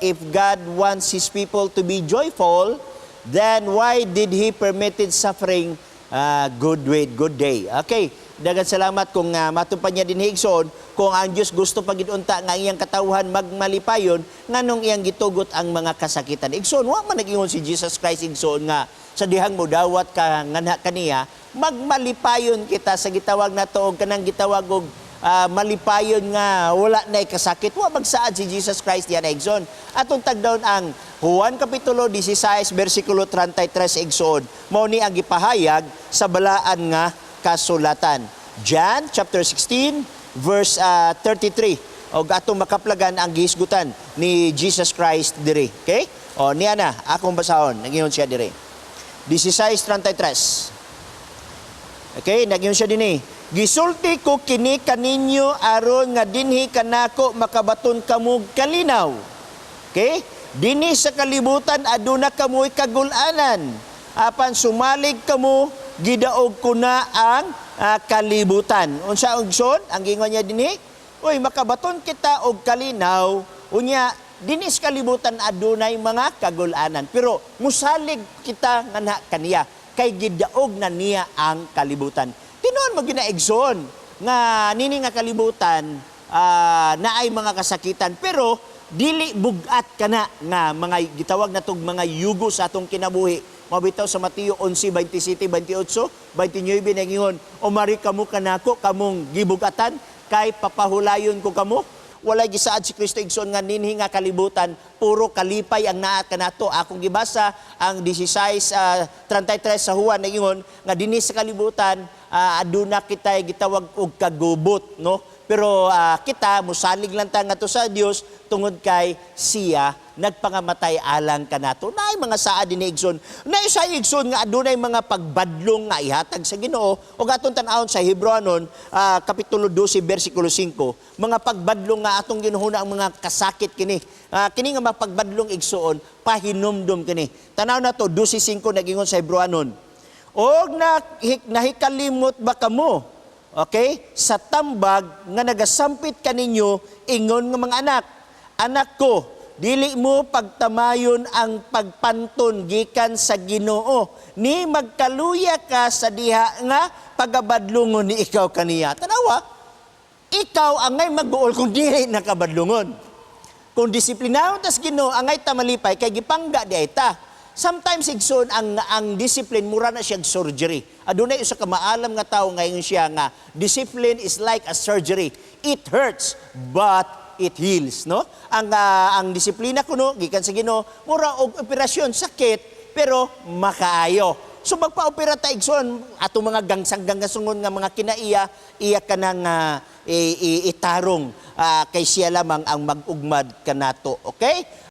If God wants His people to be joyful, then why did He permitted suffering? Good wait, good day. Okay, daghang salamat kung matupad niya din, igsoon, kung ang Diyos gusto pagid unta nga iyang katawhan magmalipayon, nganong iyang gitugot ang mga kasakitan? Igsoon, wa man nag-ingon si Jesus Christ, igsoon, nga sa dihang modawat ka nganha kaniya, magmalipayon kita sa gitawag nato og kanang gitawag og malipayon nga wala na kasakit. Wa magsaad si Jesus Christ diyan, igsoon. Atong tagdawon ang Juan Kapitulo 16 versikulo 33, igsoon. Mao ni ang gipahayag sa balaan nga kasulatan. John chapter 16 verse 33. Og atong makaplagan ang gihisgutan ni Jesus Christ diri. Okay? O niya na akong basahon. Nagingon siya diri. 16:33. Okay, nagyon siya dinhi. "Gisulti ko kini kaninyo aron nga dinhi kanako makabaton kamo kalinaw." Okay? "Dinhi sa kalibutan aduna kamoy kagulanan. Apan sumalig kamo, gidaog ko na ang kalibutan." Unsa ang igsoon? Ang gingon niya dinhi? Uy, makabaton kita og kalinaw, unya dinhi sa kalibutan adunay mga kagulanan. Pero musalig kita nganha kaniya kay gidaog na niya ang kalibutan. Tinuod mo gina, igsoon, nga nini nga kalibutan naay mga kasakitan, pero dili bugat kana nga mga gitawag natog mga yugo sa atong kinabuhi. Mabitaw sa Mateo 11:27, 28, 29 nagingon, "Umari kamo kanako kamong gibugatan kay papahulayon ko kamo." Walay gisaad si Kristo, igsoon, nga ninhi nga kalibutan puro kalipay ang naa kanato. Akong gibasa ang 16 33 sa Juan, nagingon nga dinhi sa kalibutan aduna kita gitawag og kagubot, no? Pero kita musalig lang ta ngadto sa Dios tungod kay siya nagpangamatay alang kanato. Naay mga saad dinhi, igsoon. Naay sa igsoon nga adunay mga pagbadlong nga ihatag sa Ginoo ug atong tan-awon sa Hebreoanon kapitulo 12 bersikulo 5. Mga pagbadlong nga atong ginuhuna ang mga kasakit kini. Kini nga mga pagbadlong, igsoon, pahinumdum kini. Tanaw na to 12:5, nagingon sa Hebreoanon. "Og nahikalimot ba kamo?" Okay? "Sa tambag nga nagasampit kaninyo ingon nga mga anak. Anak ko, dili mo pagtamayon ang pagpanton gikan sa Ginoo, ni magkaluya ka sa diha nga pagabadlungon ni ikaw kaniya." Tanawa, ikaw angay mag-uol kung dili nakabadlungon. Kung disiplinahon tas Ginoo, angay ta malipay kay gipangga di ay ta. Sometimes, igsoon, ang discipline mura na siya surgery. Adunay usa ka maalam nga tawo ngayon siya nga discipline is like a surgery. It hurts but it heals, no? Ang disiplina kuno gikan sa Ginoo mura og operasyon, sakit pero makaayo. So magpa-opera ta, igsoon, atong mga gangsang-gangsungon nga mga kinaiya, iya ka nang itarong kay siya lamang ang mag-ugmad kanato. Okay?